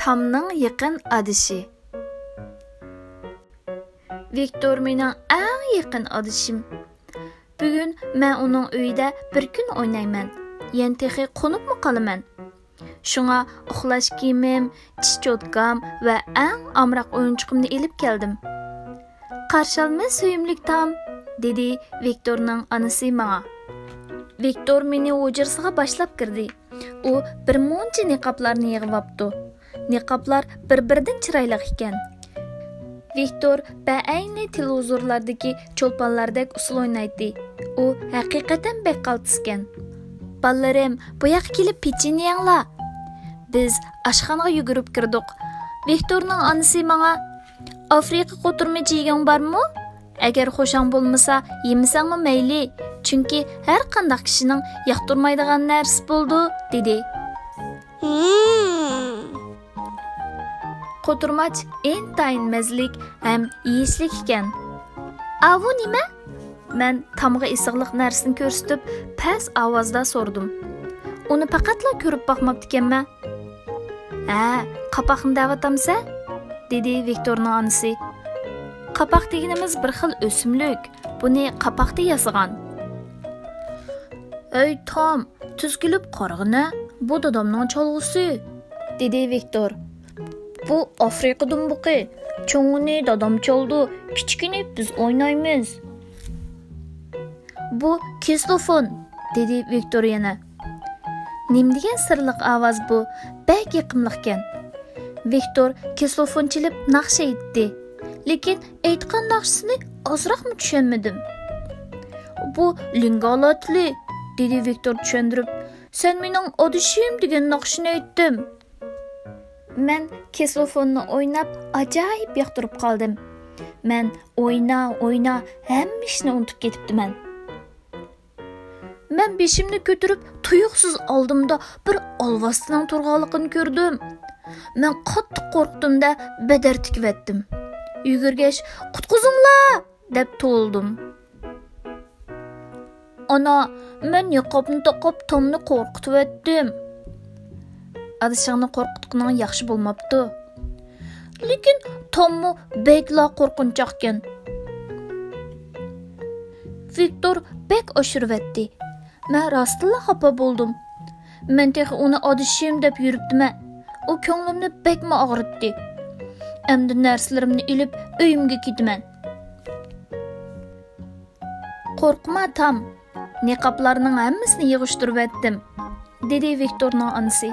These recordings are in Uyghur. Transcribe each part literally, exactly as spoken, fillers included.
تامنىڭ يېقىن ئادىشى. ۋىكتور مېنىڭ ئەڭ يېقىن ئادىشىم. بۈگۈن مەن ئۇنىڭ ئۆيىدە بىر كۈن ئوينايمەن. يەنە تېخى قونۇپمۇ قالىمەن. شۇڭا ئۇخلاش كىيىمىم، چىش چوتكام ۋە ئەڭ ئامراق ئويۇنچۇقۇمنى ئېلىپ كەلدىم. «قارشى ئالىمەن، سۆيۈملۈك تام»، دېدى ۋىكتورنىڭ ئانىسى ماڭا. ۋىكتور مېنى ھۇجرىسىغا باشلاپ كىردى. ئۇ بىر مۇنچە نىقابلارنى يىغىۋاپتۇ. نىقابلار بىر-بىرىدىن چىرايلىق ئىكەن. ۋىكتور بەئەينى تېلېۋىزورلاردىكى چولپانلاردەك ئۇسسۇل ئوينايتتى. ئۇ ھەقىقەتەن بەك قالتىسكەن. «بالىلىرىم، بۇ ياققا كېلىپ پېچىنە يەڭلار.» بىز ئاشخانىغا يۈگۈرۈپ كىردۇق. ۋىكتورنىڭ ئانىسى ماڭا، «ئافرىقا قوتۇرمىچى يېگۈڭ بارمۇ؟ ئەگەر خوشاڭ بولمىسا، يېمىسەڭمۇ مەيلى، چۈنكى ھەر قانداق كىشىنىڭ ياقتۇرمايدىغان نەرسىسى بولىدۇ»، دېدى. قوتۇرماچ ئىنتايىن مەززىلىك ھەم يېيىشلىك ئىكەن. «ئاۋۇ نېمە؟» مەن تامغا ئېسىقلىق نەرسىنى كۆرسىتىپ، پەس ئاۋازدا سورىدىم. ئۇنى پەقەتلا كۆرۈپ باقماپتىكەنمەن. «ھە، قاپاقنى دەۋاتامسەن؟» دېدى ۋىكتورنىڭ ئانىسى. «قاپاق دېگىنىمىز بىر خىل ئۆسۈملۈك. بۇنى قاپاقتا ياسىغان.» «ھەي، تام، تېز كېلىپ قارىغىنە، بۇ دادامنىڭ چالغۇسى»، دېدى ۋىكتور. «بۇ ئافرىقا دۇمبىقى. چوڭىنى دادام چالىدۇ، كىچىكىنى بىز ئوينايمىز.» «بۇ كسىلوفون»، دېدى ۋىكتور يەنە. نېمە دېگەن سىرلىق ئاۋاز بۇ، بەك يېقىملىقكەن. ۋىكتور كسىلوفون چېلىپ ناخشا ئېيتتى. لېكىن ئېيتقان ناخشىسىنى ئازراقمۇ چۈشەنمىدىم. «بۇ لىڭگالا تىلى»، دېدى ۋىكتور چۈشەندۈرۈپ. «سەن مېنىڭ ئادىشىم دېگەن ناخشىنى ئېيتتىم.» مەن كسىلوفوننى ئويناپ ئاجايىپ ياقتۇرۇپ قالدىم. مەن ئوينا، ئوينا، ھەممە ئىشنى ئۇنتۇپ كېتىپتىمەن. مەن بېشىمنى كۆتۈرۈپ، تۇيۇقسىز ئالدىمدا بىر ئالۋاستىنىڭ تۇرغانلىقىنى كۆردۈم. مەن قاتتىق قورقتۇم-دە، بەدەر تىكىۋەتتىم. يۈگۈرگەچ، «قۇتقۇزۇڭلار!» دەپ توۋلىدىم. «ئانا، مەن نىقابنى تاقاپ تامنى قورقۇتۇۋەتتىم.» «ئادىشىڭنى قورقۇتقىنىڭ ياخشى بولماپتۇ.» «لېكىن تاممۇ بەكلا قورقۇنچاقكەن.» ۋىكتور بەك ئاشۇرۇۋەتتى. مەن راستتىنلا خاپا بولدۇم. مەن تېخى ئۇنى ئادىشىم دەپ يۈرۈپتىمەن. ئۇ كۆڭلۈمنى بەكمۇ ئاغرىتتى. ئەمدى نەرسىلىرىمنى ئېلىپ ئۆيۈمگە كېتىمەن. «قورقما، تام، نىقابلارنىڭ ھەممىسىنى يىغىشتۇرۇۋەتتىم.» دېدى ۋىكتورنىڭ ئانىسى.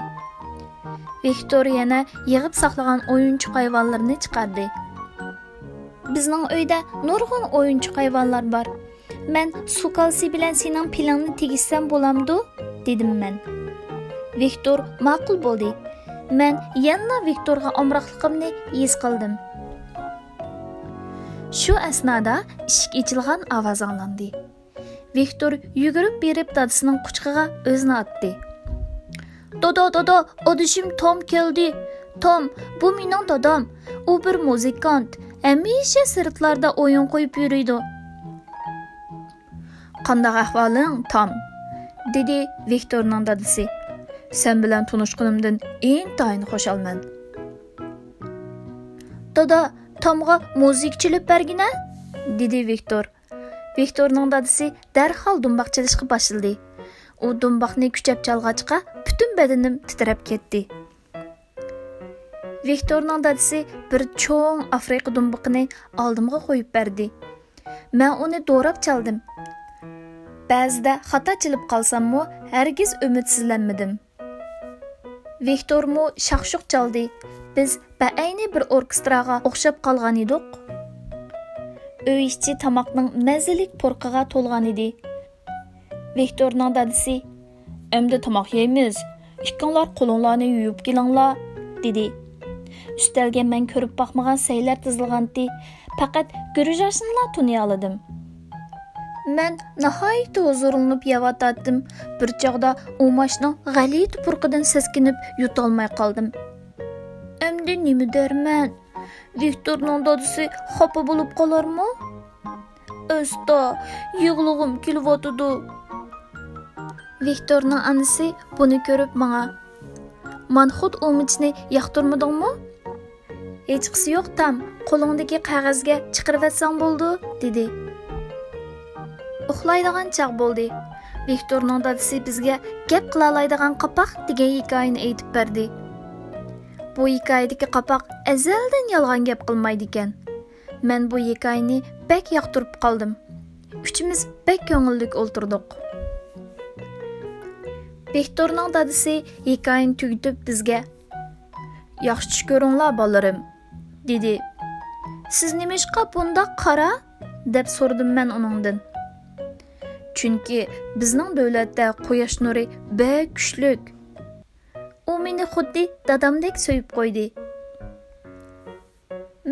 ۋىكتور يەنە يىغىپ ساقلىغان ئويۇنچۇق ھايۋانلىرىنى چىقاردى. «بىزنىڭ ئۆيدە نۇرغۇن ئويۇنچۇق ھايۋانلار بار. مەن سۇ كالىسى بىلەن سېنىڭ پىلىڭنى تېگىشسەم بولامدۇ؟» دېدىم مەن. ۋىكتور ماقۇل بولدى. مەن يەنىلا ۋىكتورغا ئامراقلىقىمنى ھېس قىلدىم. شۇ ئەسنادا ئىشىك ئېچىلغان ئاۋاز ئاڭلاندى. ۋىكتور يۈگۈرۈپ بېرىپ دادىسىنىڭ قۇچىقىغا ئۆزىنى ئاتتى. «دادا، دادا، ئادىشىم تام كەلدى. تام، بۇ مېنىڭ دادام. ئۇ بىر مۇزىكانت. ھەمىشە سىرتلاردا ئويۇن قويۇپ يۈرىدۇ.» «قانداق ئەھۋالىڭ، تام؟» دېدى ۋىكتورنىڭ دادىسى. «سەن بىلەن تونۇشقىنىمدىن ئىنتايىن خۇشالمەن.» «دادا، تامغا مۇزىكا چېلىپ بەرگىنە!» دېدى ۋىكتور. ۋىكتورنىڭ دادىسى دەرھال دۇمباق چېلىشقا باشلىدى. ئۇ دۇمباقنى كۈچەپ چالغاچقا، پۈتۈن بەدىنىم تىترەپ كەتتى. ۋىكتورنىڭ دادىسى بىر چوڭ ئافرىقا دۇمبىقىنى ئالدىمغا قويۇپ بەردى. مەن ئۇنى دوراپ چالدىم. بەزىدە خاتا چېلىپ قالساممۇ، ھەرگىز ئۈمىدسىزلەنمىدىم. ۋىكتورمۇ شاق-شۇق چالدى. بىز بەئەينى بىر ئوركېستراغا ئوخشاپ قالغان ئىدۇق. ئۆي ئىچى تاماقنىڭ مەززىلىك پۇرىقىغا تولغان ئىدى. ۋىكتورنىڭ دادىسى، «ئەمدى تاماق يەيمىز. ئىككىڭلار قولۇڭلارنى يۇيۇپ كېلىڭلار»، دېدى. ئۈستەلگە مەن كۆرۈپ باقمىغان سەيلەر تىزىلغانتى. پەقەت گۈرۈچ ئاشنىلا تونۇيالىدىم. مەن ناھايىتى ھۇزۇرلىنىپ يەۋاتاتتىم. بىر چاغدا ئۇماچنىڭ غەلىتە پۇرىقىدىن سەسكىنىپ يۇتالماي قالدىم. ئەمدى نېمە دەرمەن؟ ۋىكتورنىڭ دادىسى خاپا بولۇپ قالارمۇ؟ ئاستا، يىغلىغۇم كېلىۋاتىدۇ. ۋىكتورنىڭ ئانىسى بۇنى كۆرۈپ ماڭا، مانخوت ئۇمىچىنى ياقتۇرمىدىڭمۇ؟ ھېچقىسى يوق تام، قولۇڭدىكى قەغەزگە چىقىرىۋەتسەڭ بولىدۇ، دېدى. ئۇخلايدىغان چاغ بولدى. ۋىكتورنىڭ دادىسى بىزگە گەپ قىلالايدىغان قاپاق دېگەن ھېكايىنى ئېيتىپ بەردى. بۇ ھېكايىدىكى قاپاق ئەزەلدىن يالغان گەپ قىلمايدىكەن. مەن بۇ ھېكايىنى بەك ياقتۇرۇپ قالدىم. ئۈچىمىز بەك كۆڭۈللۈك ئولتۇردۇق. ۋىكتورنىڭ دادىسى ھېكايىنى تۈگىتىپ بىزگە، «ياخشى چۈش كۆرۈڭلار، بالىلىرىم»، دېدى. «سىز نېمىشقا بۇنداق قارا؟» دەپ سورىدىم مەن ئۇنىڭدىن. «چۈنكى بىزنىڭ دۆلەتتە قۇياش نۇرى بەك كۈچلۈك. ئۇ مېنى خۇددى دادامدەك سۆيۈپ قويدى.»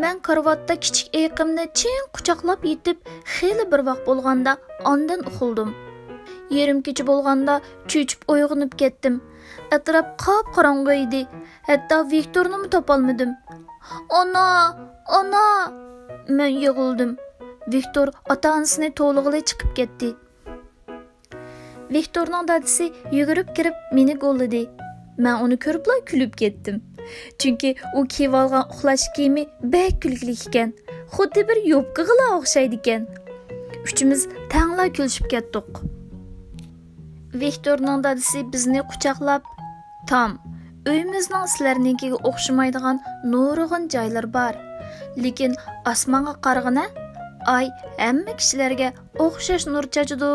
مەن كارىۋاتتا كىچىك ئېيىقىمنى چىڭ قۇچاقلاپ يېتىپ، خېلى بىر ۋاق بولغاندا ئاندىن ئۇخلىدىم. يېرىم كېچە بولغاندا چۆچۈپ ئويغىنىپ كەتتىم. ئەتراپ قاپقاراڭغۇ ئىدى. ھەتتا ۋىكتورنىمۇ تاپالمىدىم. «ئانا! ئانا!» مەن يىغلىدىم. ۋىكتور ئاتا-ئانىسىنى توۋلىغىلى چىقىپ كەتتى. ۋىكتورنىڭ دادىسى يۈگۈرۈپ كىرىپ مېنى گوللىدى. مەن ئۇنى كۆرۈپلا كۈلۈپ كەتتىم. چۈنكى ئۇ كىيىۋالغان ئۇخلاش كىيىمى بەك كۈلكىلىك ئىكەن. خۇددى بىر يوپكىغىلا ئوخشايدىكەن. ئۈچىمىز تەڭلا كۈلۈشۈپ كەتتۇق. ۋىكتورنىڭ دادىسى بىزنى قۇچاقلاپ، «تام، ئۆيىمىزنىڭ سىلەرنىڭكىگە ئوخشىمايدىغان نۇرغۇن جايلىرى بار. لېكىن ئاسمانغا قارىغىنە، ئاي ھەممە كىشىلەرگە ئوخشاش نۇر چاچىدۇ»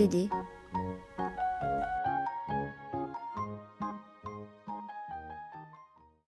دېدى.